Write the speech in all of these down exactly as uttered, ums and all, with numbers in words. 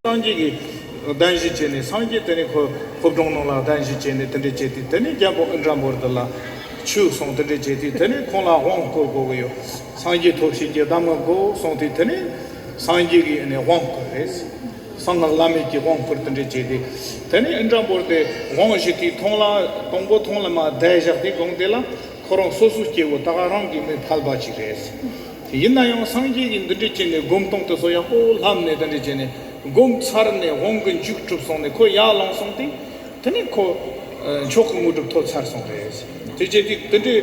སངས་རྒྱས་ཀྱི་གདན་ཞུ་བྱས་ནས། སངས་རྒྱས་དེ་ནས་ཁོ་ཁོ་སྒྲུང་ནང་ལ་གདན་ཞུ་བྱས་ནས་དེ་འདྲ་བྱས་ཏེ། དེ་ནས་རྒྱལ་པོ་ཨིནྡྲ་བྷོ་དྷི་ལ་ཆོས་གསུངས། དེ་འདྲ་བྱས་ཏེ། དེ་ནས་ཁོང་ལ་དབང་བསྐུར་དགོས་ཀྱི་ཡོད། སངས་རྒྱས་ཐོབ་བྱེད་ཀྱི་གདམས་ངག་དགོས་གསུངས་ཏེ། དེ་ནས་སངས་རྒྱས་ཀྱིས་ཨ་ནི་དབང་བསྐུར་རེད། གསང་སྔགས་བླ་མེད་ཀྱི་དབང་བསྐུར་དེ་འདྲ་བྱས་ཏེ། དེ་ནས་ཨིནྡྲ་བྷོ་དྷི་དབང་ཞུ་དུས། ཐོང་ལ་དང་པོ་ཐོང་ལ་མར་བསྡད་བཞག་དུས། དགོངས་དེ་ལ་ཁོ་རང་སོ་སོའི་སྐྱེ་བོ་ད་ག་རང་གི་མི་ཕལ་པ་ཅིག་རེད། ཡིན་ན་ཡང་སངས་རྒྱས་ཀྱིས་འདི་འདྲ་བྱས་ནས་སྒོམ་སྟངས་དེ་ཚོ་ཡག་པོ་བསླབས་ནས། དེ་འདྲ་བྱས་ནས་སྒོམ་ཚར་ནས་དབང་གི་མཇུག་གྲུབ་སོང་ནས་ཁོ་ཡར་ལངས་སོང་སྟེ། དེ་ནས་ཁོ་ཨ་མཆོག་གི་དངོས་གྲུབ་ཐོབ་ཚར་སོང་རེད། དེ་བྱས་དུས་དེ་འདྲའི་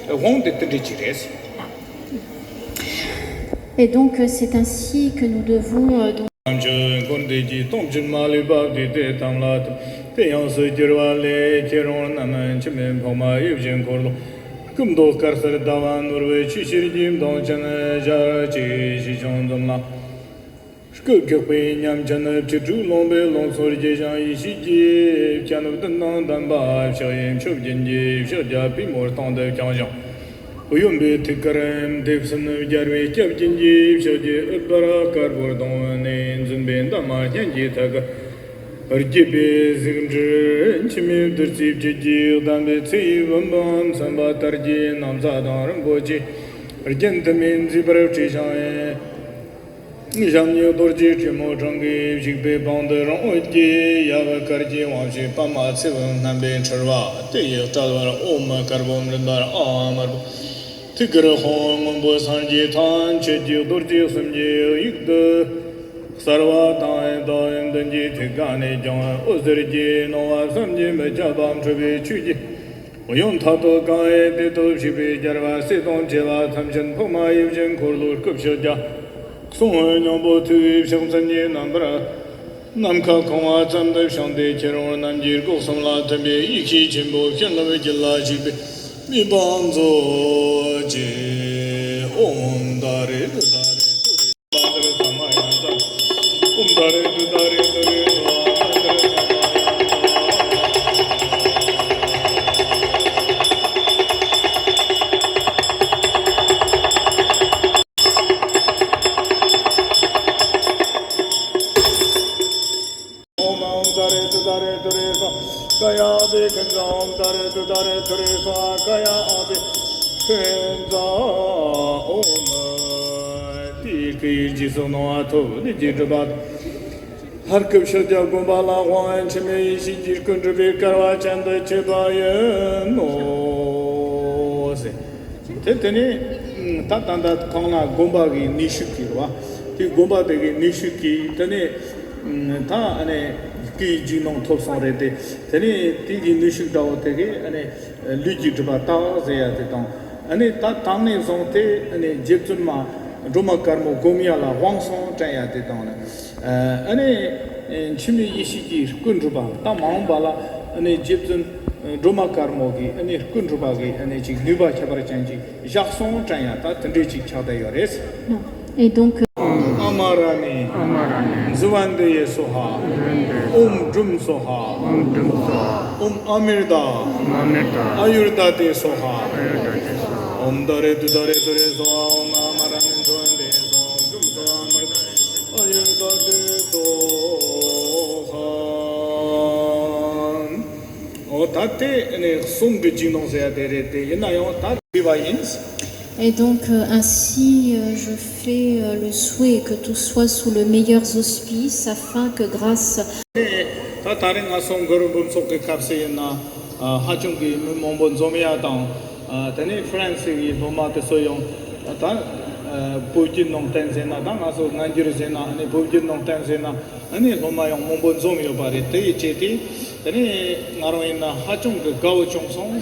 དབང་དེ་དེ་འདྲ་ཅིག་རེད། Et donc, euh, c'est ainsi que nous devons, euh, donc ཐམས་ཅད་འཁོར་འདས་ཀྱི་སྟོང་ཕྱིར་མ་ལུས་པ། དེ་དེ་ཐམས་ལ་དེ་ཡོངས་སུ་གྱུར་པ་ལས། ཁྱེད་རང་རྣམས་འཆི་མེད་འཕགས་མ་ཡིད་བཞིན་འཁོར་ལོ། སྐུ་མདོག་དཀར་སེར་ཟླ་བ་ནོར་བུའི་ཆུ་ཕྱིར་གྱིས་མདངས་ཅན་ཞལ་གཅིག་ཞི་ཞིང་འཛུམ་ལ། སྐུ་སྒེག་པའི་ཉམས་ཅན་བཅུ་དྲུག་ལོངས་པའི་ལོངས་སུ་རྒྱས་ཤིང་། ཡེ་ཤེས་ཀྱི་སྤྱན་བདུན་དང་ལྡན་པ། ཕྱག་གཡས་མཆོག་སྦྱིན་གྱི་ཕྱག་རྒྱ་པུས་མོ་སྟེང་དུ་བརྐྱངས་ཤིང་། གཡོན་པས་ཐུགས་ཀར་མདེབ་གསུམ་སྦྱར་བའི་སྐྱབས་སྦྱིན་གྱི་ཕྱག་རྒྱས་ཨུཏྤལ་དཀར་པོའི་སྡོང་བོ་ནས། འཛུམ་པའི་འདབ་མ་སྙན་གྱི་ཐད་ཀར་རྒྱས་པའི་གཟིགས་འདྲིལ། འཆི་མེད་བདུད་རྩིའི་བཅུད་ཀྱིས་གདམས་པའི་ཚེ་ཡི་བུམ་པ་མཚན་པ་ལྟར་གྱི་ན་བཟའ་དང་རིན་པོ་ཆེ་རྒྱན་དུ་མས་མཛེས་པར་སྤྲས་ཤིང་། ཞབས་གཉིས་རྡོ་རྗེ་སྤྲེའུ་སྒྲེང་གིས་བཤིག་པའི་པང་དུ་རིང་འོད་ཀྱི་ཡབ་དཀར་གྱི་དབང་ཕྱུག་པདྨ་ཚེ་དབང་རྣམ་པའི་འཁྲིལ་བ། དེ་ཡི་དཔྲལ་བར་ཨོཾ་དཀར་པོ་མགྲིན་པར་ཨ་དམར་པོ། ཐུགས་ཀར་ཧཱུྃ་སྔོན་པོ་སངས་རྒྱས་ཐམས་ཅད་ཀྱི་རྡོ་རྗེ་གསུམ་གྱི་དབྱིག་ཏུ་གསལ་བ་དང་། བདག་མདུན་གྱི་ཐུགས་ཀ་ནས་ཀྱང་འོད་ཟེར་གྱི་སྣང་བ་བསམ་གྱིས་མི་ཁྱབ་པ་འཕྲོས་པའི་ཆོས་ཀྱི་དབྱིངས་མཐའ་རྟོག་གང་བས་དེ་ཐོབ་བྱས་པའི་རྒྱལ་བ་སྲས་དང་བཅས་པ་ཐམས་ཅད་འཕགས་མ་ཡིད་བཞིན་འཁོར་ལོའི་སྐུ་ཕྱག་རྒྱ། གསུང་སྙིང་པོ་ཐུགས་ཕྱག་མཚན་གྱི་རྣམ་པར་ནམ་མཁའ་གང་བ་ཙམ་དུ་བྱུང་སྟེ། ཁྱེད་རང་རྣམས་ཀྱི་སྒོ་གསུམ་ལ་མཐུན་པའི་ཡེ་ཤེས་ཆེན་པོ་བྱིན་རླབས་རྒྱུད་ལ་ཞུགས་པའི་དམིགས་པ་མཛོད་ཅིག། ཨོཾ་ཏཱ་རེ་ཏུཏྟཱ་རེ་ཏུ་རེ་ཏུཏྟཱ་རེ་ཏུ་རེ་སྭཱ་ཧཱ། ཨོཾ་ཨཱཿ་ཏཱ་རེ་ཏུཏྟཱ་རེ་ཏུ་རེ་སྭཱ་ཧཱ། ཀཱ་ཡ་ཨ་བྷི་ཥིཉྩ། ཨོཾ་ཏཱ་རེ་ཏུཏྟཱ་རེ་ཏུ་རེ་སྭཱ་ཧཱ། ཀཱ་ཡ་ཨ་བྷི་ཥིཉྩ། ཨོཾ། དེའི་སྐུ་ཡི་རྗེས་སུ་གནང་བ་ཐོབ་ནས་རྗེས་སྒྲུབ་པ། ལྷ་སྐུ་ཕྱག་རྒྱ་བསྒོམ་པ་ལ་དབང་། འཆི་མེད་ཡེ་ཤེས་ཀྱི་སྐུ་འགྲུབ་པའི་སྐལ་བ་ཅན་དུ་བྱེད་པ་ཡིན་ནོ། ཟེར། དེ་དེ་ནས་ད་ད་ད་གང་ལ་སྒོམ་པ་གི་ནུས་ཤུགས་ཀྱིས་རེད་བ། དེ་སྒོམ་པ་དེ་གི་ནུས་ཤུགས་ཀྱིས། དེ་ནས་ད་ཨ་ནི་སྐུའི་རྗེས་གནང་ཐོབ་སོང་རེད་དེ། དེ་ནས་དེ་གི་ནུས་ཤུགས་འདྲ་བོ་དེ་གིས་ཨ་ནི་ལུས་ཀྱི་སྒྲིབ་པ་དག་ཟེར་ཡ་དེ་དང་། ཨ་ནི་ད་དེ་ནས་བཟུང་སྟེ་ཨ་ནི་རྗེ་བཙུན་མ་སྒྲོལ་མ་དཀར་མོ་སྒོམ་ཡ་ལ་དབང་བསྐུར་དྲན་ཡ་དེ་དང་ནི། ཨ་ནི་འཆི་མེད་ཡེ་ཤེས་ཀྱི་སྐུ་འགྲུབ་པ། ད་མ་འོངས་པ་ལ་ཨ་ནི་རྗེ་བཙུན་སྒྲོལ་མ་དཀར་མོ་གི་ཨ་ནི་སྐུ་འགྲུབ་པ་གི་ཨ་ནི་ཅིག་ནུས་པ་ཁྱད་པར་ཅན་ཅིག་བཞག་སོང་དྲན་ཡ། ད་དེ་འདྲས་ཅིག་ཆགས་བསྡད་ཡོད་རེད། Et donc, euh, ཨོཾ་ཨ་མ་ར་ཎི། ཨ་མ་ར་ཎི། ཛི་བན་དྷི་ཡེ་སྭཱ་ཧཱ། ཛི་བན་དྷི་ཡེ་སྭཱ་ཧཱ། ཨོཾ་ཌུཾ་སྭཱ་ཧཱ། ཨོཾ་ཌུཾ་སྭཱ་ཧཱ། ཨོཾ་ཨ་མྲྀ་ཏ། ཨོཾ་ཨ་མྲྀ་ཏ། ཨ་ཡུར་དྷ་ཏེ་སྭཱ་ཧཱ། ཨ་ཡུར་དྷ་ཏེ་སྭཱ་ཧཱ། ཨོཾ་ཏཱ་རེ་ཏུཏྟཱ་རེ་ཏུ་རེ་སྭཱ་ཧཱ། ཨོཾ་ཨ་མ་ར་ཎི་ཛི་བན་དྷི་ཡེ་སྭཱ་ཧཱ། ཨོཾ་ཌུཾ་སྭཱ་ཧཱ། ཨ་མྲྀ་ཏ། ཨ་ཡུར་དྷ་ཏེ་སྭཱ་ཧཱ། ཨོ་ ད་དེ་ནས་གསུམ་གྱི་རྒྱུགས་ནོར་ཟེར་ཡ་དེ་རེད། དེ་ཡིན་ན་ཡང་ད་བྲིས་པ་ཡིན། Et donc, euh, ainsi, euh, je fais euh, le souhait que tout soit sous les meilleurs auspices afin que grâce ད་ད་རིང་ང་ཚོ་གུ་རུ་འབུམ་ཚོགས་ཀྱི་སྐབས་སུ་ཡིན་ན། ཨ། ཧ་ཅང་གི་མི་མང་པོ་འཛོམས་ཡ་དང་། ཨ། དེ་ནས་ཧྥ་རན་སི་གི་སློབ་མ་དེ་ཚོ་ཡང་ད། ཨ། བོད་བརྒྱུད་ནང་བསྟན་ཟེར་ན། ད་ང་ཚོ་སྔ་འགྱུར་ཟེར་ན། ཨ་ནི་བོད་བརྒྱུད་ནང་བསྟན་ཟེར་ན། ཨ་ནི་སློབ་མ་ཡང་མང་པོ་འཛོམས་ཡོད་པ་རེད། དེ་ཡི་རྗེས་དེ་དེ་ནས་ང་རང་ཡིན་ན་ཧ་ཅང་གི་དགའ་བོ་བྱུང་སོང་།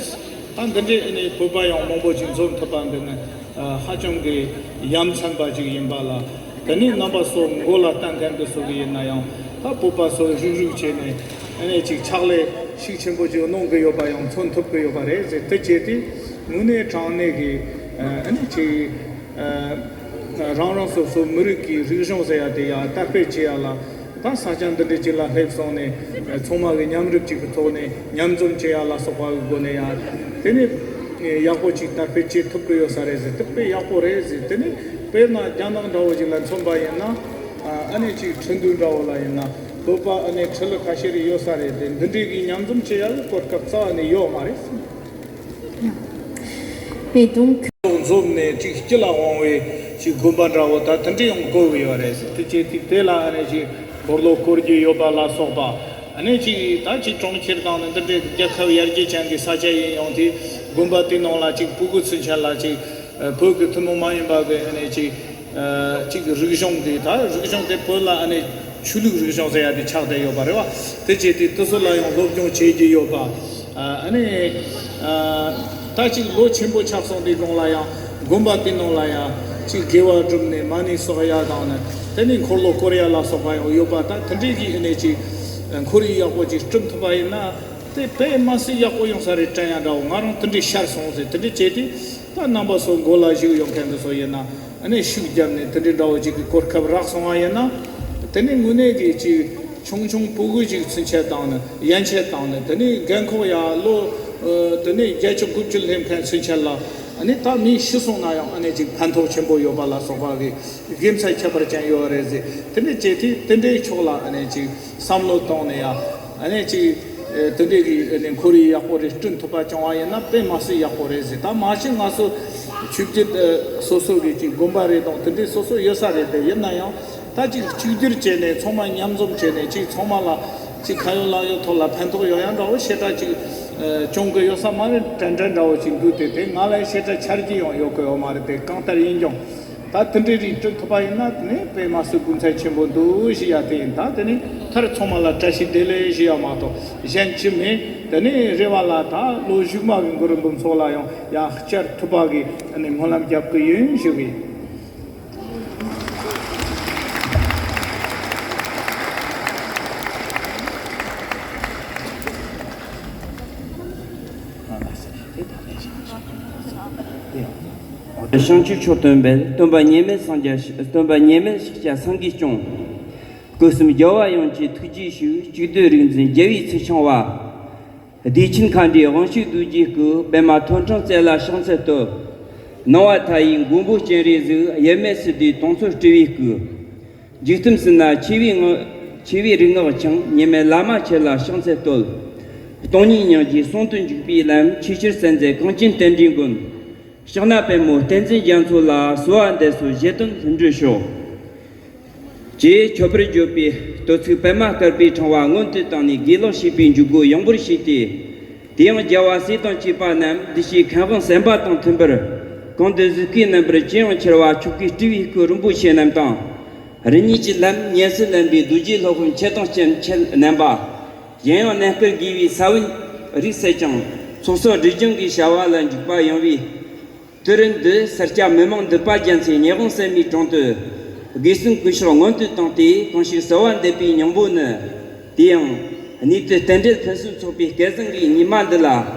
ད་འདི་འདྲའི་ཨ་ནི་བོད་པ་ཡང་མང་པོ་ཅིག་འཛོམས་ཐུབ་པ་འདི་ནི། ཨ། ཧ་ཅང་གི་ཡ་མཚན་པ་ཅིག་ཡིན་པ་ལ། དེ་ནས་རྣམ་པ་ཚོ་མགོ་ལ་བསྟན་མཁན་དེ་ཚོ་གི་ཡིན་ན་ཡང་། ད་བོད་པ་ཚོ་རུག་རུག་བྱས་ནས་ཨ་ནི་ཅིག་ཕྱག་ལས་ཤུགས་ཆེན་པོ་ཅིག་གནང་གི་ཡོད་པ་ཡང་མཚོན་ཐུབ་ཀྱི་ཡོད་པ་རེད་ཟེར། དེ་བྱས་ཏེ་དངོས་གནས་དྲང་གནས་ཀྱི། ཨ། ཨ་ནི་ཅིག་ཨ། རང་རང་སོ་སོ་མི་རིགས་ཀྱི་རིག་གཞུང་ཟེར་ཡ་དེ་ཡ་དར་སྤེལ་བྱེད་ཡ་ལ། ད་ས་ཆ་འདི་འདྲ་ཅིག་ལ་སླེབས་སོང་ནས། ཨ། ཚང་མ་གི་མཉམ་རུབ་ཅིག་གི་ཐོག་ནས་མཉམ་འཛོམས་བྱེད་ཡ་ལ་སོགས་པ་གི་སྒོ་ནས་ཡ། དེ་ནས་ཡག་པོ་ཅིག་དར་སྤེལ་བྱེད་ཐུབ་ཀྱི་ཡོད་ས་རེད་ཟེར། དེ་དཔེ་ཡག་པོ་རེད་ཟེར། དེ་ནས་དཔེར་ན་རྒྱ་ནག་འདྲ་བོ་ཅིག་ལ་མཚོན་པ་ཡིན་ན། ཨ། ཨ་ནི་ཅིག་ཁྲིན་ཏུའུ་འདྲ་བོ་ལ་ཡིན་ན་བོད་པ་ཨ་ནི་ཁྲི་ལོ་ཁ་ཤས་རེ་ཡོད་ས་རེད་དེ། འདི་འདྲའི་གི་མཉམ་འཛོམས་བྱེད་ཡ་གི་གོ་སྐབས་རྩ་བ་ནས་ཡོད་མ་རེད། Et donc, འཛོམས་ནས་ཅིག་སྤྱི་ལ་དབང་བའི་ཅིག་དགོན་པ་འདྲ་བོ་ད་དེ་འདྲ་ཡང་དགོས་ཀྱི་ཡོད་རེད་ཟེར། དེ་བྱས་ཏེ་དེ་ལ་ཨ་ནི་ཅིག་འཁོར་ལོ་བསྐོར་རྒྱུ་ཡོད་པ་ལ་སོགས་པ། ཨ་ནི་ཅིག་ད་ཅིག་གྲོང་ཁྱེར་དང་ནི་འདི་འདྲའི་རྒྱལ་ཁབ་ཡར་རྒྱས་ཅན་གྱི་ས་ཆ་ཡིན་ཡང་དེ། དགོན་པ་དེ་ནང་ལ་ཅིག་སྤུ་གུ་ཚུན་ཆད་ལ་ཅིག་ཨ། བོད་ཀྱི་ཐུན་མོང་མ་ཡིན་པ་གི་ཨ་ནི་ཅིག་ཨ། ཅིག་རིག་གཞུང་དེ། ད་རིག་གཞུང་དེ་བོད་ལ་ཨ་ནི་ཆོས་ལུགས་རིག་གཞུང་ཟེར་ཡ་དེ་ཆགས་བསྡད་ཡོད་པ་རེད་བ། དེ་བྱས་ཏེ་དེ་ཚོ་ལ་ཡང་སློབ་སྦྱོང་བྱེད་རྒྱུ་ཡོད་པ། ཨ། ཨ་ནི། ཨ། ད་ཅིག་ལོ་ཆེན་པོ་ཆགས་སོང་དུས་སྒང་ལ་ཡང་དགོན་པ་དེ་ནང་ལ་ཡང་ཅིག་དགེ་བ་བསྒྲུབས་ནས་མ་ཎི་གསོག་ཡ་དང་ནི། དེ་ནས་འཁོར་ལོ་བསྐོར་ཡ་ལ་སོགས་པ་ཡང་ཡོད་པ། ད་དེ་འདྲའི་གི་ཨ་ནི་ཅིག་ཨ། ཁོར་ཡུག་ཡག་པོ་ཅིག་བསྐྲུན་ཐུབ་པ་ཡིན་ན། དེ་དཔེ་མ་སྲིད་ཡག་པོ་ཡོང་ས་རེད་དྲན་ཡ་འདྲ་བོ། ང་རང་དེ་འདྲའི་ཤར་སོང་ཟེར། དེ་འདྲ་བྱས་ཏེ་ད་རྣམ་པ་ཚོ་མགོ་ལ་བཞུགས་ཡོང་མཁན་དེ་ཚོ་ཡིན་ན། ཨ་ནི་ཤུགས་བརྒྱབ་ནས་དེ་འདྲའི་འདྲ་བོ་ཅིག་གི་གོ་སྐབས་རག་སོང་བ་ཡིན་ན། དེ་ནི་དངོས་གནས་ཀྱི་ཅིག་ཆུང་ཆུང་སྤུ་གུ་ཅིག་ཚུན་ཆད་དང་ནི། ཡན་ཆད་དང་ནི། དེ་ནི་རྒན་འཁོགས་ཡ་ལོ། ཨ། དེ་ནི་བརྒྱད་ཅུ་དགུ་བཅུ་སླེབས་མཁན་ཚུན་ཆད་ལ། ཨ་ནི་ད་མི་ཤི་སོང་ན་ཡང་ཨ་ནི་ཅིག་ཕན་ཐོགས་ཆེན་པོ་ཡོད་པ་ལ་སོགས་པ་གི་དགེ་མཚན་ཁྱད་པར་ཅན་ཡོད་རེད་ཟེར། དེ་འདྲ་བྱས་ཏེ་དེ་འདྲའི་ཕྱོགས་ལ་ཨ་ནི་ཅིག་བསམ་བློ་བཏང་ནས་ཡ། ཨ་ནི་ཅིག་ཨ། དེ་འདྲའི་གི་ཨ་ནི་ཁོར་ཡུག་ཡག་པོ་རེ་བསྐྲུན་ཐུབ་པ་བྱུང་བ་ཡིན་ན་དཔེ་མ་སྲིད་ཡག་པོ་རེད་ཟེར། ད་མ་གཞི་ང་ཚོ་ཆོས་བརྒྱུད་ཨ། སོ་སོ་གི་ཅིག་དགོན་པ་རེ་དང་དེ་འདྲའི་སོ་སོ་ཡོད་ས་རེད་དེ། ཡིན་ན་ཡང་ད་ཅིག་གཅིག་གྱུར་བྱས་ནས་ཚང་མ་མཉམ་འཛོམས་བྱས་ནས་ཅིག་ཚང་མ་ལ་ཅིག་ཁ་ཡོད་ལག་ཡོད་ཐོག་ལ་ཕན་ཐོགས་ཡོང་ཡ་འདྲ་བོ་ཞེ་དྲག་ཅིག་ཨ། བྱུང་གི་ཡོད་ས་མ་རེད་དྲན་དྲན་འདྲ་བོ་ཅིག་འདུག་སྟེ། དེ་ང་ལ་ཞེ་དྲག་ཆ་རྒྱུས་ཡང་ཡོད་གི་ཡོད་མ་རེད་དེ། གང་ལྟར་ཡིན་ཀྱང་ད་དེ་འདྲའི་རིགས་བསྐྲུན་ཐུབ་པ་ཡིན་ན་དེ་ནི་དཔེ་མ་སྲིད་གུན་ཚ་ཆེན་པོ་འདུག་ཞུ་ཡ་དེ་ཡིན། ད་དེ་ནི་མཐར་ཚང་མ་ལ་བཀྲ་ཤིས་བདེ་ལེགས་ཞུ་ཡ་མ་གཏོགས་གཞན་ཅི་མེད། དེ་ནི་རེ་བ་ལ་ད་ལོ་གཞུག་མ་གི་གུ་རུ་འབུམ་ཚོགས་ལ་ཡང་ཡང་བསྐྱར་ཐུབ་པ་གི་ཨ་ནི་སྨོན་ལམ་རྒྱབ་གི་ཡིན་ཞུ་གི་ཡིན། བྱང་ཆུབ་མཆོག་སྟོན་པས། སྟོན་པ་ཉེས་མེད་སངས་རྒྱས། སྟོན་པ་ཉེས་མེད་ཤཱཀྱ་སངས་རྒྱས་སྐྱོང་། སྐུ་གསུམ་རྒྱལ་བ་ཡོངས་ཀྱི་ཐུགས་རྗེའི་ཤུགས། གཅིག་བསྡུས་རིག་འཛིན་རྒྱལ་བའི་ཚུལ་འཆང་བ། བདེ་ཆེན་མཁའ་འགྲོའི་དབང་ཕྱུག་རྡོ་རྗེའི་སྐུ། པདྨ་ཐོད་ཕྲེང་རྩེ་ལ་ཕྱག་འཚལ་བསྟོད། སྣང་བ་མཐའ་ཡས་མགོན་པོ་སྤྱན་རས་གཟིགས། དབྱེར་མེད་སིལ་བུའི་དུང་མཚོ་སྤྲུལ་པའི་སྐུ། འཇིག་རྟེན་སྲིད་ན་ཆེ་བའི་ངག་ཆེ་བའི་རིག་སྔགས་འཆང་། ཉི་མའི་བླ་མ་ཁྱེད་ལ་ཕྱག་འཚལ་བསྟོད། སྟོང་ཉིད་སྙིང་རྗེའི་ཟུང་དུ་འཇུག་པའི་ལམ། ཆེས་ཆེར་གསལ་མཛད་གངས་ཅན་བསྟན་འགྲོའི་མགོན། ཕྱག་ན་པདྨོ་བསྟན་འཛིན་རྒྱ་མཚོ་ལ། གསོལ་བ་འདེབས་སོ་བཞེད་དོན་ལྷུན་གྲུབ་ཤོག་ཅེས་མཆོད་པར་བརྗོད་པའི་བསྟོད་ཚིག་པདྨ་དཀར་པོའི་ཕྲེང་བ་སྔོན་དུ་བཏང་ནས་དགེ་ལེགས་བྱེད་པའི་འཇུག་སྒོ་ཡངས་པོར་ཕྱེས་ཏེ། དེ་ཡང་རྒྱལ་བ་སྲས་དང་བཅས་པ་རྣམས་འདུ་ཤེས་མཁས་དབང་གསན་པ་དང་མཐུན་པར། གང་དུ་གཟིགས་ཀའི་རྣམ་པར་ཅི་ཡང་འཆར་བ་མཆོག་གི་སྤྲུལ་པའི་སྐུ་རིན་པོ་ཆེ་རྣམས་དང་། རིགས་ཉིད་ཀྱི་ལམ་ཉེ་སྲིད་ལེན་པའི་རྡོ་རྗེ་སློབ་དཔོན་ཁྱེད་དང་ཅན་ཁྱེད་རྣམ་པ། གཞན་ཡང་གནས་སྐབས་དགེ་བའི་ས་བོན་རིགས་སད་ཅིང་ཚོགས་གསོག་སྒྲིབ་སྦྱང་གི་བྱ་བ་ལ་འཇུག་པ་ཡོང་བའི། དུས་རིང་འདི་སེར་སྐྱ་མི་མང་འདུས་པ་རྒྱལ་མཚན་ཉི་དབང་སྲས་མོའི་དྲུང་དུ། དགེ་གསུམ་སྐུ་མཆོག་སྔོན་དུ་བཏང་སྟེ་གང་ཞིག་གསོལ་བ་འདེབས་པའི་སྙིང་པོ་ནི། དེ་ཡང་། གནས་དུས་རྟེན་འབྲེལ་ཕུན་སུམ་ཚོགས་པའི་སྐལ་བཟང་གི་ཉི་མ་འདི་ལ།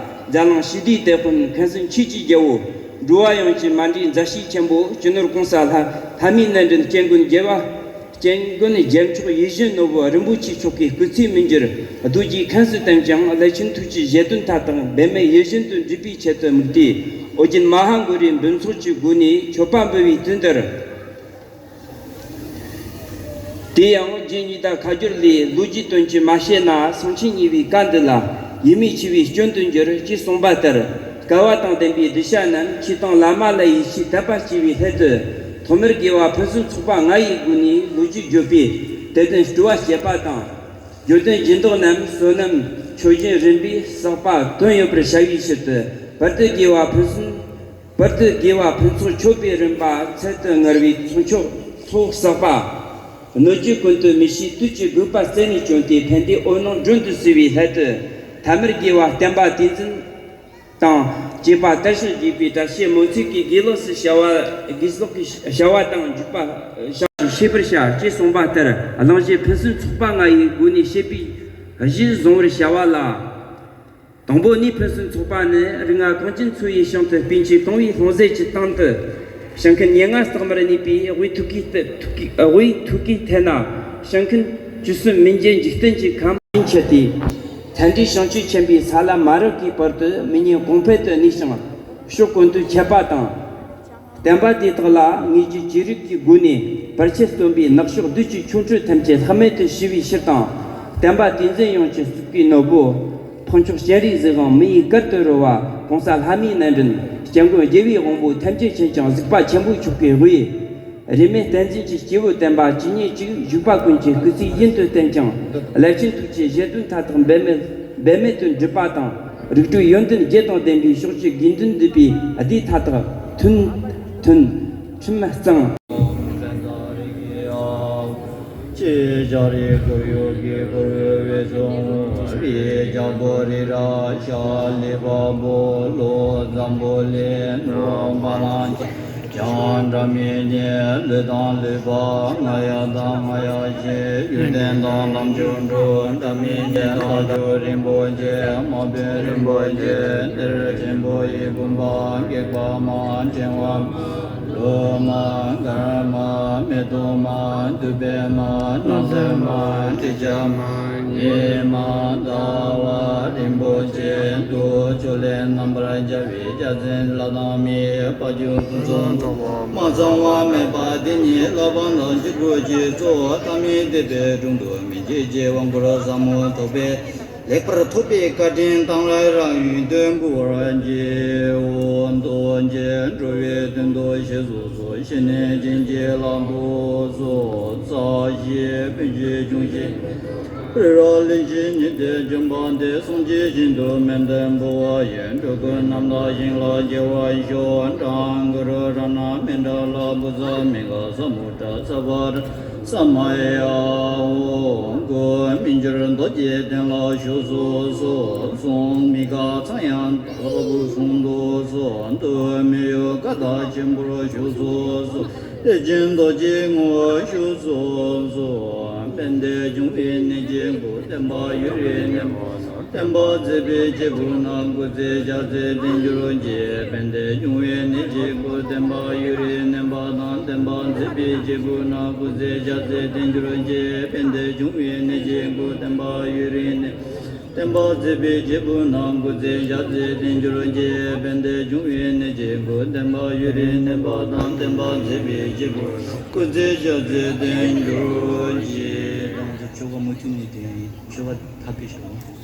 འཛམ་གླིང་ཞི་བདེའི་དེད་དཔོན་མཁན་ཟུར་ཆོས་ཀྱི་རྒྱལ་པོ། འགྲོ་བ་ཡོངས་ཀྱི་མ་འདྲིས་མཛའ་བཤེས་ཆེན་པོ་སྤྱི་ནོར་གོང་ས་ལྷ་ལྷ་མིའི་གནས་མགྲིན་སྐྱེ་མགོན་རྒྱལ་བ། སྐྱེ་མགོན་རྒྱལ་མཆོག་ཡིད་བཞིན་ནོར་བུ་རིན་པོ་ཆེ་མཆོག་གི་སྐུ་ཚེའི་མི་འགྱུར་རྡོ་རྗེ་མཁན་སུ་བསྟན་ཅིང་། ཀླད་ཆེན་ཐུགས་ཀྱི་བཞེད་དོན་མཐའ་དག་འབད་མེད་ཡིད་བཞིན་དུ་འགྲུབ་པའི་ཆེད་དུ་དམིགས་ཏེ། ཨོ་རྒྱན་མ་ཧཱ་གུ་རུའི་འབུམ་ཚོགས་ཀྱི་སྒོ་ནས་མཆོད་པ་འབུལ་བའི་དུས་འདིར། དེ་ཡང་རྗེ་ཉི་ཟླ་ཁ་སྦྱོར་ལས་ལོ་རྒྱུས་དོན་གྱིས་མ་བཤད་ན། གསུང་ཆེན་གཉིས་པའི་བཀའ་འདི་ལ། ཡིད་མི་ཆེས་པའི་སྐྱོན་དུ་འགྱུར། ཅེས་གསུངས་པ་ལྟར། བསྐལ་བ་དང་ལྡན་པའི་གདུལ་བྱ་རྣམས་ཆོས་དང་བླ་མ་ལ་ཡིད་ཆེས་དད་པ་སྐྱེ་བའི་སླད་དུ། ཐོག་མར་དགེ་བ་ཕུན་སུམ་ཚོགས་པ་ལྔ་ཡི་སྒོ་ནས་ལོ་རྒྱུས་བརྗོད་པས་དད་ལྡན་སྤྲོ་བ་བསྐྱེད་པ་དང་། བརྗོད་དོན་སྦྱིན་བདག་རྣམས་བསོད་ནམས་མཆོད་སྦྱིན་རིམ་པས་བསགས་པ་དོན་ཡོད་པར་བྱ་བའི་ཕྱིར་དུ། བར་དུ་དགེ་བ་ཕུན་སུམ། བར་དུ་དགེ་བ་ཕུན་ཚོགས་མཆོད་པའི་རིམ་པ་ཚད་དུ་དངར་བའི་ཚོགས་མཆོག་ཚོགས་བསགས་པ། སྣོད་བཅུད་ཀུན་ཏུ་མི་ཤིགས་དུས་ཀྱི་དགོས་པ་རྩད་ནས་བཅོམ་སྟེ་ཕན་བདེའི་འོད་སྣང་སྒྲོན་དུ་གསལ་བའི་སླད་དུ། ཐ་མར་དགེ་བ་བསྟན་པ་དེ་འཛིན་དང་བཅས་པ་དར་ཞིང་རྒྱས་པའི་བཀྲ་ཤིས་སྨོན་ཚིག་གིས་དགེ་ལོག་སུ་བྱ་བ་དགེ་ལོག་གི་བྱ་བ་དང་འཇུག་པ་བྱ་ཤེས་པར་བྱ། ཅེས་གསུངས་པ་ལྟར། གླེང་གཞི་ཕུན་སུམ་ཚོགས་པ་ལྔ་ཡི་སྒོ་ནས་བཤད་པའི་གཞི་བཟུང་བར་བྱ་བ་ལ། དང་པོ་ནི་ཕུན་སུམ་ཚོགས་པ་ནི། རིགས་ལྔ་གངས་ཅན་མཚོ་ཡི་ཞིང་དུ། པཎ་ཆེན་དང་བའི་ལྷུང་བཟེད་ཀྱི་སྟེང་དུ། བྱང་ཁམས་ཉེར་ལྔ་ལྟག་མར་གནས་པའི་དབུས་ཐུགས་ཀའི་ཐད་ཐུགས་ཀའི་དབུས་ཐུགས་ཀའི་ཐད་ན། བྱང་ཁམས་བཅུ་གསུམ་མི་མཇེད་འཇིག་རྟེན་གྱི་ཁམས་ཡིན་ཆེད་དེ། མཚན་དྲུག་བྱང་ཆུབ་ཆེན་པོའི་ས་ལ་མ་རབས་ཀྱི་བར་དུ་མི་ཉན་གོང་འཕེལ་དུ་གནས་ཤིང་། ཕྱོགས་ཀུན་ཏུ་ཁྱབ་པ་དང་། བསྟན་པ་དེ་དག་ལ་ངེས་ཀྱི་ཅི་རིགས་ཀྱི་སྒོ་ནས་བར་ཆད་སྟོན་པའི་ནག་ཕྱོགས་བདུད་ཀྱི་ཆོ་འཕྲུལ་ཐམས་ཅད་ལྷག་མེད་དུ་ཞི་བའི་ཕྱིར་དང་། བསྟན་པ་དེ་འཛིན་ཡོངས་ཀྱི་སྲུབ་ཀའི་ནོར་བུ། ཕོ་མཆོག་སྤྱན་རས་གཟིགས་དབང་མི་ཡི་གར་དུ་རོལ་བ། གོང་ས་ལྷ་མིའི་རྣམ་འདྲེན། སྐྱབས་མགོན་རྒྱལ་བའི་དབང་པོ་ཐམས་ཅད་མཁྱེན་ཅིང་གཟིགས་པ་ཆེན་པོ་མཆོག་གི་དབུས། རིས་མེད་བསྟན་འཛིན་གྱི་སྐྱེས་བུ་བསྟན་པ་ཇི་སྙེད་ཅིག་བཞུགས་པ་ཀུན་གྱི་སྐུ་ཚེ་ཡུན་དུ་བརྟན་ཅིང་། རླབས་ཆེན་ཐུགས་ཀྱི་བཞེད་དོན་མཐའ་དག་འབད་མེད་འབད་མེད་དུ་འགྲུབ་པ་དང་། རིགས་དྲུག་ཡོན་ཏན་བརྒྱད་དང་ལྡན་པའི་ཕྱོགས་བཅུའི་དགེ་འདུན་འདུས་པའི་སྡེ་མཐའ་དག་མཐུན་མཐུན་ཁྲིམས་གཙང་། ཅེས་བྱ་རི་གུ་ཡུ་གི་གུ་རུ་བེ་སོང་རི་ཇ་པོ་རི་ར་ཤ་ལི་པ་པོ་ལོ་ཛམ་པོ་ལེ་ནོ་པ་ལང་ཅ། ཀྱང་འདྲ་མི་ཉེ་ལུས་དང་ལུས་པ་ང་ཡ་དང་ང་ཡ་ཞེས་ཡོན་ཏན་དང་ལམ་འཇུག་འགྲོ་འདྲ་མི་ཉེ་ཐག་ཆོད་རིན་པོ་ཆེ་མ་བུན་རིན་པོ་ཆེ་གཏེར་ཆེན་པོ་ཡི་བུམ་པ་སྒེག་པ་མ་ཕྲེང་བ་མ་ལོ་མ་གར་མ་མེ་ཏོག་མ་དུད་པའི་མ་སྣང་གསལ་མ་ཏྲི་ཅ་མ་ཉི་མ་ཟླ་བ་རིན་པོ་ཆེ་དུ་ཆོ་ལེ་རྣམ་པར་རྒྱལ་བའི་རྒྱལ་མཚན་ལྷ་དང་མིའི་དཔལ་འབྱོར་ཕུན་སུམ་ཚོགས་པ་མ་ཚང་བ་མེད་པ་དེ་ཉིད་ལྷ་དང་བཅུ་དྲུག་གི་གཙོ་བོ་ཐ་མལ་དད་པའི་དྲུང་དུ་མི་མཇེད་ཀྱི་དབང་བསྐུར་ཟབ་མོ་ཐོབ་པས་ལེགས་པར་ཐོབ་པའི་བཀའ་དྲིན་དང་རང་ཡུལ་དུ་འབུལ་བར་བགྱིའོ། རྡོ་རྗེ་འགྲོ་བའི་དོན་དུ་གཤེགས་སུ་གསོལ། ཞི་གནས་བྱིན་གྱིས་བརླབ་ཏུ་གསོལ། རྩ་ཤེས་པཎ་ཆེན་འབྱུང་བཞི། རི་རབ་གླིང་བཞི་ཉི་ཟླས་བརྒྱན་པ་འདི། སངས་རྒྱས་ཞིང་དུ་མངོན་དུ་འབུལ་བ་ཡི། འགྲོ་ཀུན་རྣམ་དག་ཞིང་ལ་སྐྱེ་བར་ཤོག་ཏྲཾ་གུ་རུ་རཏྣ་མཎྜལ་བུདྡྷ་མི་ག་ས་མུ་དྲ་ཙྪ་བ་ཏྲ་ས་མ་ཡ་ཧོ། སྨན་སྦྱོར་རྡོ་རྗེ་གདན་ལ་བཞུགས་སུ་གསོལ། གསུང་མི་ག་ཚངས་དབྱངས་དག་པ་གསུང་དུ་གསོལ། འདུལ་མི་ཡུལ་ཀ་དག་ཆེན་པོར་བཞུགས་སུ་གསོལ། ཏེ་ཅིན་རྡོ་རྗེའི་ངོ་བོར་བཞུགས་སུ་གསོལ། དཔལ་ལྡན་འབྱུང་བའི་གནས་ཀྱི་སྐུ། བསྟན་པ་ཡུན་རིང་གནས་པ་དང་། བསྟན་པ་མཛད་པའི་སྐྱེས་བུ་རྣམས། སྐུ་ཚེ་ཞབས་པད་བརྟན་གྱུར་ཅིག་དཔལ་ལྡན་འབྱུང་བའི་གནས་ཀྱི་སྐུ། བསྟན་པ་ཡུན་རིང་གནས་པ་དང་། བསྟན་པ་མཛད་པའི་སྐྱེས་བུ་རྣམས། སྐུ་ཚེ་ཞབས་པད་བརྟན་གྱུར་ཅིག་དཔལ་ལྡན་འབྱུང་བའི་གནས་ཀྱི་སྐུ། བསྟན་པ་ཡུན་རིང་གནས། བསྟན་པ་མཛད་པའི་སྐྱེས་བུ་རྣམས། སྐུ་ཚེ་ཞབས་པད་བརྟན་གྱུར་ཅིག་དཔལ་ལྡན་འབྱུང་བའི་གནས་ཀྱི་སྐུ། བསྟན་པ་ཡུན་རིང་གནས་པ་དང་། བསྟན་པ་མཛད་པའི་སྐྱེས་བུ་རྣམས། སྐུ་ཚེ་ཞབས་པད་བརྟན་གྱུར་ཅིག་ད་ང་ཚོ་ཆོ་ག་མུ་མཐུད་ནས་དེ་ཡང་ཆོ་ག་ཐབས་ཀྱི་ཞོག་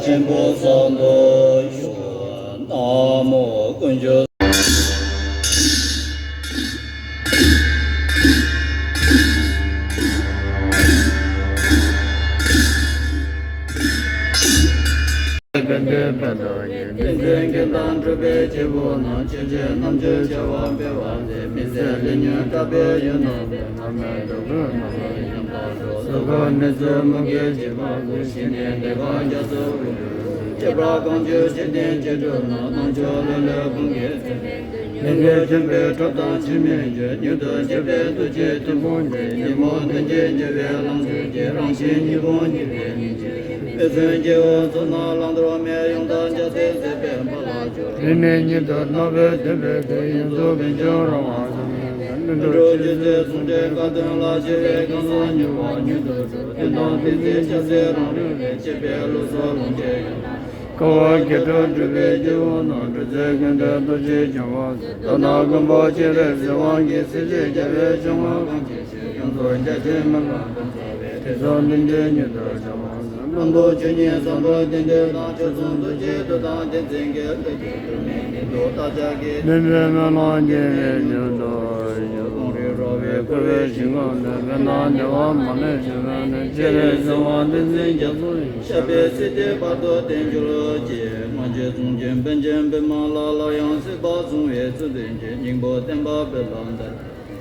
ཆེན་པོ་གསུམ་དུ་ཞུགས། ན་མོ་དཀོན་མཆོག་དཔལ་ལྡན་དཔལ་དང་ཡེ། བསྟན་འཛིན་རྒྱན་དང་གྲུབ་པའི་སྐྱེས་བུ་རྣམས། ཆོས་རྗེ་རྣམ་དཔྱོད་ཆེ་བ་སྤེལ་བ་མཛད། མི་ཟད་ལས་ཉོན་གྲགས་པའི་ཡུལ་རྣམས་ལས། ཐ་མལ་འགྲོ་ཀུན་རྣམ་པར་ཉམས་པར་ཤོག །སོགས་པ་གནས་ཚུལ་མུ་གེ་བྱེད་པ་ཀུན། ཞི་གནས་གདེངས་ཀ་རྒྱ་མཚོ་ཀུན་ཏུ་ལྷུང་། བྱེ་བྲག་གང་བྱོའི་འཇིག་རྟེན་སྐྱེ་འགྲོ་རྣམས། སྣང་ཕྱོགས་ལྷུན་ལས་ཀུན་གྱི་ཚད་མེད་ཀུན། ལྷུན་གྱིས་བརྒྱན་པའི་གྲུབ་མཐའ་འཆི་མེད་ཆོས། མྱུར་དུ་འཆི་བའི་འདུ་བྱེད་ཐུན་མོང་མེད། ཉོན་མོངས་གདུལ་བྱའི་འགྱུ་བའི་ལང་ཚོ་སྐྱེ། རང་གཞན་གཉིས་ཕུང་ཉེ་བའི་གཉེན་གྱིས། མི་བསྲུན་སྐྱེ་བོའི་ཚོགས་རྣམས་བླང་དོར་མེད། ཡོངས་དག་རྒྱལ་སྲས་སྲིད་པའི་དཔལ་ལ་སྤྱོད། རིས་མེད་ཉིད་དུ་རྣམ་པར་ལྡན་པའི་དེ། ཡོངས་རྫོགས་པའི་ཆོས་རང་དབང་ཐོབ་པའི་ཕྱིར། འགྲོ་རྒྱུ་ཚེ་གསུམ་འདྲེན་དཀའ་སྟོན་ལ་སྤྱད་པའི་གང་ཟག་མྱུར་བ་མྱུར་དུ་འགྲོ། དོན་དམ་ཐེག་ཆེན་སྐྱ་སེར་རང་རིག་ལས་སྐྱེས་པའི་བློ་གསལ་ལོངས་སྤྱོད་ཡོད། དཀའ་བ་བརྒྱད་ཁྲག་སྒྲོལ་བའི་སྐྱེ་བོ་རྣམས། འགྲོ་ཚེ་ཀུན་ཏུ་རྡོ་རྗེ་འཆང་བ་སྲས། དོན་དམ་མགོན་པོ་སྤྱན་རས་གཟིགས་དབང་གིས། སྲིད་ཞིའི་རྒྱལ་བའི་བྱུང་བ་གང་ཆེ་ཡོངས་སུ་རྒྱ་ཆེར་མི་ལང་དུ་རྩ་བའི་ཐེག་མཆོག་བདུན་ལྡན་མྱུར་དུ་འཆང་བ་སྲས། བླང་དོར་ཆོས་ཉིད་ཟབ་མོ་བསྟན་དོན་དང་། ཆོས་སྲུང་ཐུགས་རྗེའི་མཐུ་དང་བསྟན་འཛིན་གྱི། བསླུ་བྱང་དུ་མེད་ཉིད་དུ་བདག་ཅག་གི། བདེན་པའི་སྨོན་ལམ་རྒྱས་པའི་མྱུར་དུ། ཡུལ་ལུང་རི་ར་བས་བསྐོར་བའི་ཞིང་ཁམས་ན། བོད་ནང་བདེ་བ་མ་ལུས་འབྱུང་བའི་གནས། སྤྱན་རས་གཟིགས་དབང་བསྟན་འཛིན་རྒྱ་མཚོ་ཡི། ཞབས་པད་སྲིད་མཐའི་བར་དུ་བརྟན་གྱུར་ཅིག། སྔོན་བྱོན་གཙུག་རྒྱན་པཎ་ཆེན་བི་མ་ལ། སླར་ཡང་སྲིད་པ་བཟུང་བའི་ཚུལ་བསྟན་ཅིང་། སྙིང་པོ་བསྟན་པ་བོད་ལ་དར།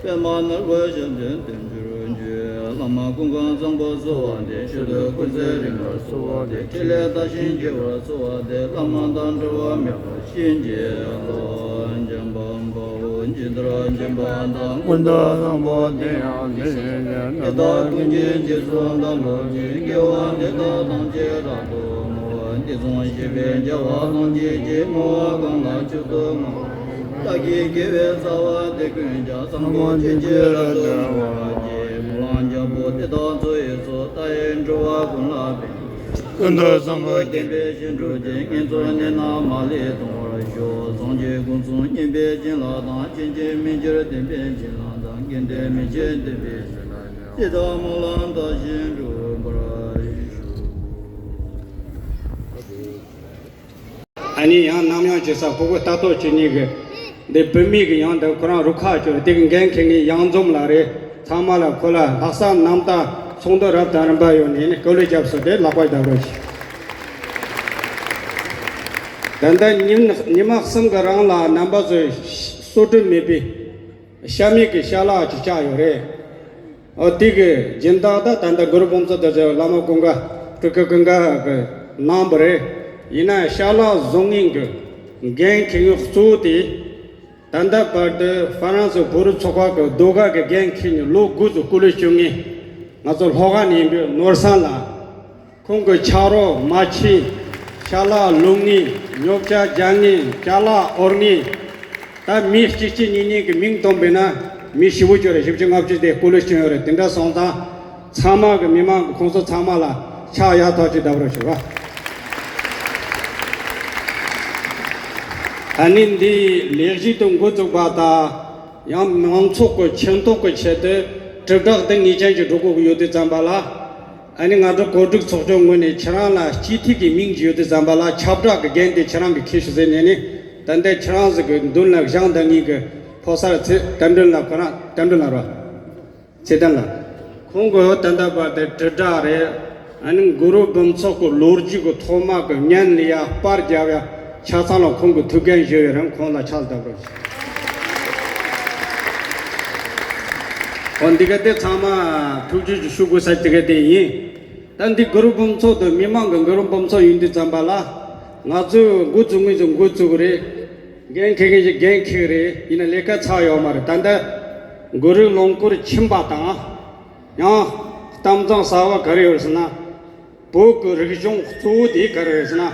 པདྨ་ནོར་བུའི་ཞབས་འདྲེན་བརྟན་གྱུར་ཅིག། བླ་མ་ཀུན་དགའ་བཟང་པོ་གསོལ་བ་འདེབས། མཆོད་འོས་ཀུན་བསྩལ་རིམ་པར་གསོལ་བ་འདེབས། ཕྲིན་ལས་དར་ཞིང་རྒྱས་པར་གསོལ་བ་འདེབས། བླ་མ་དང་འབྲལ་བ་མེད་པར་བྱིན་གྱིས་རློབས། འཇམ་དཔལ་དཔའ་བོས་ཇི་ལྟར་མཁྱེན་པ་དང་། ཀུན་ཏུ་བཟང་པོ་དེ་ཡང་དེ་བཞིན་ཏེ། དེ་དག་ཀུན་གྱི་རྗེས་སུ་བདག་སློབ་ཅིང་། དགེ་བ་འདི་དག་ཐམས་ཅད་རབ་ཏུ་བསྔོ། འདི་བཟུམ་བཞེད་པའི་བྱ་བ་ཐམས་ཅད་ཀྱི། བསྔོ་བ་གང་ལ་མཆིས་ཏེ་བསྔོ། བདག་གི་དགེ་བའི་རྩ་བ་འདི་ཀུན་ཀྱང་། ཚང་མ་ཆོས་ཀྱི་རབ་ཏུ་བསྔོ་བར་བགྱི། སྨོན་ལམ་རྒྱལ་པོ་འདི་དག་མཛོད་ཡུལ་སོགས། ལྟ་བའི་འགྲོ་བ་ཀུན་ལ་ཕན། ཀུན་ཏུ་བཟང་པོ་བསྟན་པའི་ཞིང་སྒྲུབ་ཅིང་། ངན་སོང་གནས་རྣམས་མ་ལུས་སྟོང་བར་ཤོག། སངས་རྒྱས་ཀུན་གསུང་སྙན་པའི་བྱིན་རླབས་དང་། ཕྱིན་ཅི་མི་འགྱུར་བདེན་པའི་བྱིན་རླབས་དང་། དགེ་འདུན་མི་ཕྱེད་བདེན་པའི་བྱིན་རླབས་ཀྱིས། ཇི་ལྟར་སྨོན་ལམ་བཏབ་བཞིན་འགྲུབ་པར་ཤོག། ཨ་ནི་ཡང་ནམ་ཡང་བྱེད་ས་ཕྲུ་གུ་ལྟ་རྟོག་བྱེད་མཁན་གྱི་འདི་བུད་མེད་ཀྱི། ཡང་འདི་ཁོ་རང་རུ་ཁག་ཅིག་རེད། དེ་གི་འགན་འཁྱེར་མཁན་གཡང་འཛོམས་ལགས་རེད། ཚང་མ་ལ་ཁོ་ལ་ལྷག་བསམ་རྣམ་དག་ཚོགས་འདུ་རབ་དང་རིམ་པ་ཡོད་ནས་ནི་སྐུ་ལས་སྐྱབས་སུ་དེ་ལག་པ་བརྡབ་རོགས་ཞུ། ད་ལྟ་ཉིན་ཉི་མ་གསུམ་གྱི་རིང་ལ་རྣམ་པ་ཚོས་གསོལ་གྲིབ་མེད་པའི་ཤ་མེད་ཀྱི་ཤ་ལག་ཅིག་བཅག་ཡོད་རེད། ཨོ། དེ་གི་སྦྱིན་བདག་ད་ད་ལྟ་གུ་རུ་སྤུངས་ཚོགས་དེ་ཚོའི་བླ་མ་ཀུན་དགའ་སྤྲུལ་སྐུ་ཀུན་དགའ་གི་གནང་བ་རེད། ཡིན་ན་ཡང་ཤ་ལག་བཟོ་མཁན་གྱི་འགན་འཁྱེར་མཁན་གཙོ་བོ་དེ། ད་ལྟ་བར་དུ་ཧྥ་རན་སི་བོད་རིགས་ཚོགས་པ་གི་ཟློས་གར་གྱི་འགན་འཁྱེར་ནས་ལོ་དགུ་ཙམ་སྐུ་ལས་བསྐྱོན་མཁན་ང་ཚོ་ལྷོ་ཁ་ནས་ཡིན་པའི་ནོར་བཟང་ལགས། ཁོང་གི་ཆ་རོགས། མ་ཕྱི། ཤ་ལག་བླུག་མཁན། ཉོ་ཆ་རྒྱག་མཁན། ཅ་ལག་དབོར་མཁན། ད་མི་གཅིག་གཅིག་གཉིས་གཉིས་ཀྱི་མིང་བཏོན་པས་ན་མི་ཞེ་པོ་ཅིག་རེད། བཞི་བཅུ་ལྔ་བཅུ་དེ་སྐུ་ལས་བསྐྱོན་ཡོད་རེད། དེ་འདྲ་སོང་ཙང་ཚང་མ་གི་མི་མང་གི་ཁོང་ཚོ་ཚང་མ་ལ་ཕྱག་ཡག་ཐོག་ཅིག་བརྡབ་རོགས་ཞུ་བ། ཨ་ནི་འདི་ལས་གཞི་དེ་འགོ་བཙུགས་པ་དང་། ཡང་མང་ཚོགས་ཀྱི་ཕྱིར་ཐོག་གི་ཆེད་དུ་དྲིལ་བསྒྲགས་དེ་ངེས་ཅན་ཞིག་འགྲོ་དགོས་ཀྱི་ཡོད་དུས་ཙམ་པ་ལ། ཨ་ནི་ང་ཚོ་གོ་སྒྲིག་ཚོགས་ཆུང་ངོས་ནས་ཁྱེད་རང་ལ་སྤྱི་འཐུས་ཀྱི་མིང་ཅིག་ཡོད་དུས་ཙམ་པ་ལ་ཁྱབ་བསྒྲགས་ཀྱི་འགན་དེ་ཁྱེད་རང་གིས་འཁྱེར་ཤོག་ཟེར་ནས་ནི། ད་ལྟ་ཁྱེད་རང་ཚོ་གི་མདུན་ལ་བཞེངས་བསྡད་མཁན་གྱི་ཕོ་གསར་ཚེ་བསྟན་སྒྲོན་ལགས། ཁོ་རང་བསྟན་སྒྲོན་ལགས་རེད། ཚེ་བརྟན་ལགས། ཁོང་གིས་ད་ལྟ་བར་དུ་དྲིལ་བསྒྲགས་རེད། ཨ་ནི་གུ་རུ་འབུམ་ཚོགས་ཀྱི་ལོ་རྒྱུས་ཀྱི་ཐོག་མ་གི་སྙན་ལེན་ཡ། པར་རྒྱབ་ཡ། ཆ་ཚང་ལ་ཁོང་གིས་ཐུགས་འགན་བཞེས་ཡོད་རེད། ཁོང་ལ་ཕྱག་བརྡབ་རོགས་ཞུ། འོ། འདི་ག་དེ་ཚང་མ་ཐུགས་རྗེ་ཆེ་ཞུ་དགོས་ས་དེ་ག་དེ་ཡིན། ད་འདི་གུ་རུ་འབུམ་ཚོགས་དང་མི་མང་གི་གུ་རུ་འབུམ་ཚོགས་ཡིན་དུས་ཙམ་པ་ལ། ང་ཚོས་འགོ་བཙུགས་མཁན་ཚོས་འགོ་བཙུགས་རེད། འགན་འཁྱེར་མཁན་ཚོས་འགན་འཁྱེར་རེད། ཡིན་ན་ལས་ཀ་ཚར་ཡོད་མ་རེད། ད་ལྟ་གུ་རུའི་ལོངས་སྐུར་ཕྱིན་པ་དང་། ཡང་གཏམ་བཟང་ཟེར་བ་ག་རེ་ཡོད་ཟེར་ན། བོད་ཀྱི་རིག་གཞུང་གཙོ་བོ་དེ་ག་རེ་རེད་ཟེར་ན།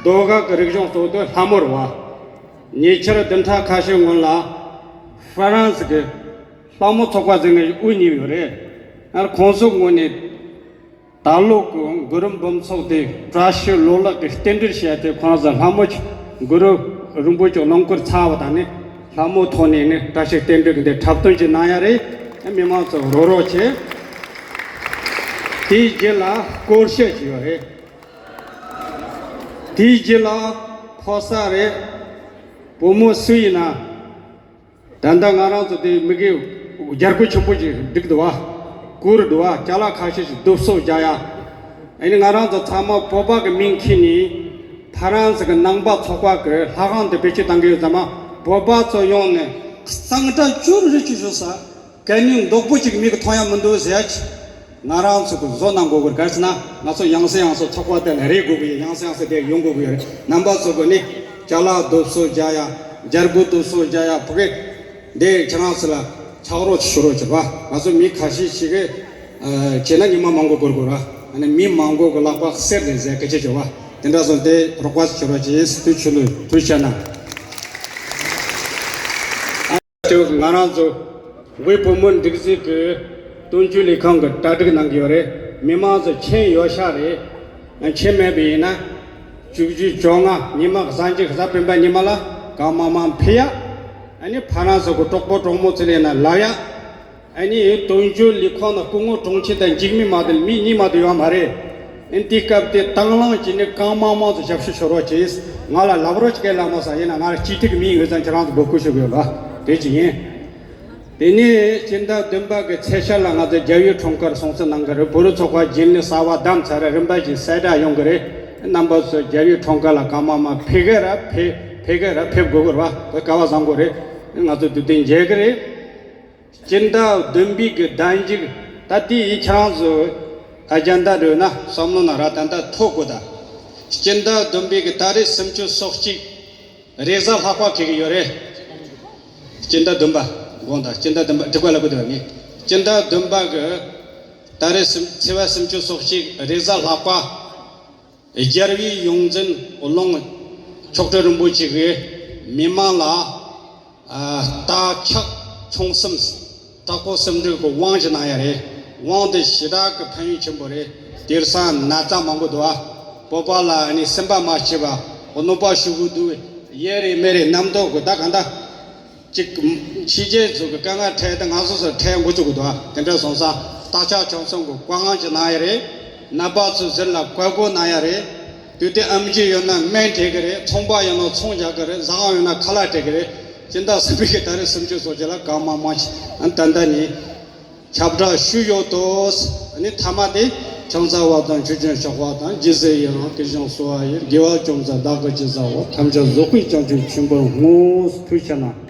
ཟློས་གར་གྱི་རིག་གཞུང་གཙོ་བོ་དེ་ལྷ་མོ་རེད་བ། ཉེ་ཆར་བདུན་ཕྲག་ཁ་ཤས་སྔོན་ལ་ཧྥ་རན་སི་གི་ལྷ་མོ་ཚོགས་པ་ཟེར་མཁན་ཞིག་དབུ་བརྙེས་ཡོད་རེད། ཡང་ཁོང་ཚོའི་ངོས་ནས་ད་ལོ་གི་གུ་རུ་འབུམ་ཚོགས་དེ་བཀྲ་ཤིས་ལོ་ལེགས་ཀྱི་རྟེན་འབྲེལ་བྱས་ཏེ། ཁོང་ཚོ་ལྷ་མོ་གུ་རུ་རིན་པོ་ཆེ་ལོངས་སྐུར་ཚར་བ་དང་ནི། ལྷ་མོ་ཐོག་ནས་ནི་བཀྲ་ཤིས་རྟེན་འབྲེལ་གྱི་འདི་འཁྲབ་སྟོན་ཅིག་གནང་ཡ་རེད། མི་མང་ཚོ་རོགས་རོགས་བྱེད། དེའི་རྗེས་ལ་སྐོར་བཤད་ཅིག་ཡོད་རེད། དེའི་རྗེས་ལ་ཕོ་གསར་རེད། བུ་མོ་སུ་ཡིན་ན། ད་ལྟ་ང་རང་ཚོ་དེ་མི་གི་རྒྱལ་སྒོ་ཆེན་པོ་ཞིག་བསྒྲིགས་འདུག་བ། བསྐུར་འདུག་བ། ཅ་ལག་ཁ་ཤས་ཤིག་བསྡུ་གསོག་རྒྱག་ཡ། ཨ་ནི་ང་རང་ཚོ་ཚང་མ་བོད་པ་གི་མིང་འཁྱེར་ནས་ཕ་རན་སི་གི་ནང་པ་ཚོགས་པ་གི་ལྷ་ཁང་དུ་བེད་སྤྱོད་བཏང་གི་ཡོད་ཙང་མ། བོད་པ་ཚོ་ཡོང་ནས་གཙང་སྦྲ་ཅོ་རི་ཅིག་བཟོས། གད་སྙིགས་རྡོག་པོ་གཅིག་མིག་གིས་མཐོང་ཡ་མི་འདུག་ཟེར་ཡ་ཅིག། ང་རང་ཚོ་གི་བཟོ་གནང་དགོས་གི་རེད། ག་རེ་ཟེར་ན་ང་ཚོ་ཡང་སེ་ཡང་སེ་ཚོགས་པ་དེ་ལ་རེད་དགོས་གི་ཡོད། ཡང་སེ་ཡང་སེ་དེ་ཡོང་དགོས་གི་ཡོད་རེད། རྣམ་པ་ཚོ་གི་ནི་ཅ་ལག་བསྡུ་གསོག་རྒྱག་ཡ། རྒྱལ་སྒོ་བསྡུ་གསོག་རྒྱག་ཡ། ཕ་གི་འདི་ཁྱེད་རང་ཚོ་ལ་ཕྱག་རོགས་ཞུ་རོགས་བྱེད་པ། ང་ཚོ་མི་ཁ་ཤས་ཤིག་གིས་བྱས་ན་ཉི་མ་མང་པོ་འགོར་དགོས་ར། ཨ་ནི་མི་མང་པོ་གི་ལག་པ་གསེར་རེད་ཟེར་སྐད་ཆ་བྱེད་པ། དེ་འདྲ་སོང་དེ་རོགས་པ་ཞུ་རོགས་བྱེད། ཐུགས་ཆེ་ལུ་ཐུགས་ཆེ་ན། ང་རང་ཚོ་ དབུས་བོད་མིའི་སྒྲིག་འཛུགས་ཀྱི་དོན་གཅོད་ལས་ཁང་གི་གྲ་སྒྲིག་གནང་གི་ཡོད་རེད། མི་མང་ཚོ་མཁྱེན་ཡོད་ཤག་རེད། མཁྱེན་མེད་པ་ཡིན་ན། བཅུ་གཅིག་བཅོ་ལྔ་ཉི་མ་གཟའ་མཇུག་གཟའ་སྤེན་པ་ཉི་མ་ལ་གང་མང་མང་ཕུལ་ཡ། ཨ་ནི་ཕ་རན་སི་གི་གྲོགས་པོ་གྲོགས་མོ་ཚོ་ལ་ཡིན་ན་ལབ་ཡ། ཨ་ནི་དོན་གཅོད་ལས་ཁང་ནང་སྐུ་ངོ་དྲུང་ཆེ་དང་འཇིགས་མེད་མ་གཏོགས་མི་གཉིས་མ་གཏོགས་ཡོད་མ་རེད། ཨ་ནི་དེའི་སྐབས་དེ་དང་བླངས་བྱས་ནས་གང་མང་མང་ཚོ་ཞབས་ཞུ་ཞུ་རོགས་གྱིས། ང་ལ་ལབ་རོགས་གྱིས་ལབ་མ་སོང་། ཡིན་ན་ང་ལ་སྤྱི་འཐུས་ཀྱི་མིང་ཡོད་ཙང་ཁྱེད་རང་ཚོ་འབོད་སྐུལ་ཞུ་གི་ཡོད་པ་དེ་གཅིག་ཡིན། དེ་ནས་སྤྱི་ཟླ་བདུན་པ་གི་ཚེས་ཤར་ལ་ང་ཚོ་རྒྱལ་བའི་འཁྲུངས་སྐར་སྲུང་བརྩི་གནང་གི་རེད། བོད་རིགས་ཚོགས་པ་རྒྱུན་ལས་གསར་པ་བདམས་ཚར་རེད། རིམ་པ་བཞིན་གསལ་བསྒྲགས་ཡོང་གི་རེད། རྣམ་པ་ཚོ་རྒྱལ་བའི་འཁྲུངས་སྐར་ལ་གང་མང་མང་ཕེབས་གི་ར་ཕེབས་ཕེབས་གི་ར་ཕེབས་དགོས་གི་རེད་བ། དེ་སྐལ་བ་བཟང་པོ་རེད། ང་ཚོ་དུས་དེ་མཇལ་གི་རེད། སྤྱི་ཟླ་བདུན་པའི་གི་ཟླ་མཇུག་ད་ལྟའི་ཡིག་ཆ་རང་ཚོ་ཨ་ཇན་ད་འགྲོ་ན་བསམ་བློ་ན་ར་ད་ལྟ་ཐོག་གོ་ད། སྤྱི་ཟླ་བདུན་པའི་གི་ཏ་རིག་སུམ་ཅུ་སོ་གཅིག་རེས་གཟའ་ལྷག་པ་ཁེལ་གི་ཡོད་རེད། སྤྱི་ཟླ་བདུན་པ། དགོངས་དག་སྤྱི་ཟླ་བདུན་པ་འགྲིག་པ་ལ་གོ་དེ་བ་ངས། སྤྱི་ཟླ་བདུན་པ་གི་ཏ་རིག་སུམ་ཚེས་པ་སུམ་ཅུ་སོ་གཅིག་རེས་གཟའ་ལྷག་པ། རྒྱལ་བའི་ཡོངས་འཛིན་ཀློང་མཆོག་སྤྲུལ་རིན་པོ་ཆེ་གིས་མི་མང་ལ་ཨ་རྟ་ཕྱག་མཆོང་གསུམ་དྲག་པོ་གསུམ་སྒྲིལ་གྱི་དབང་ཞིག་གནང་ཡ་རེད། དབང་དེ་ཞེ་དྲག་གི་ཕན་ཡོན་ཆེན་པོ་རེད། དེང་སང་ན་ཚ་མང་པོ་འདུག་ཨ། བོད་པ་ལ་ནི་སེམས་པ་མ་སྐྱིད་པ་གནོད་པ་ཞུ་གི་འདུག་ཡེ་རེད་མེ་རེད་རྣམ་རྟོག་གི་ད་ག་འདྲ། གཅིག་ཕྱི་རྒྱལ་ཚོ་གི་དཀའ་ངལ་འཕྲད་དེ་ང་ཚོ་ཚོ་འཕྲད་འགོ་བཙུགས་དགོས་འདུག་ཨ། དེ་འདྲ་སོང་ཙང་རྟ་ཕྱག་མཆོང་གསུམ་གི་བཀའ་དབང་ཅིག་གནང་ཡ་རེད། ནད་པ་ཚོ་ཟུར་ལ་བཀའ་བསྒོ་གནང་ཡ་རེད། དུས་དེ་ཨེམ་ཆི་ཡོད་ན་སྨན་སྤྲད་གི་རེད། ཚོང་པ་ཡོད་ན་ཚོང་རྒྱག་གི་རེད། ཟ་ཁང་ཡོད་ན་ཁ་ལག་སྤྲད་གི་རེད། སྤྱི་ཟླ་གསུམ་པའི་གི་ཏ་རིག་སུམ་ཅུ་སོ་གཅིག་ལ་གང་མང་མང་ཞིག་ཨ་ད་ལྟ་ནས་ཁྱབ་བསྒྲགས་ཞུས་ཡོད་དོ། ཨ་ནི་མཐའ་མ་དེ་ཕྱག་འཚལ་བ་དང་ཆོས་ཅན་ཕྱག་པ་དང་། རྗེས་ཟློས་ཡི་རང་དེ་བཞིན་གསོལ་བ་ཡི། དགེ་བ་ཅུང་ཟད་བདག་གིས་ཅི་བསགས་པ། ཐམས་ཅད་རྫོགས་པའི་བྱང་ཆུབ་ཆེན་པོར་བསྔོ། ཐུགས་རྗེ་ཆེ་གནང་།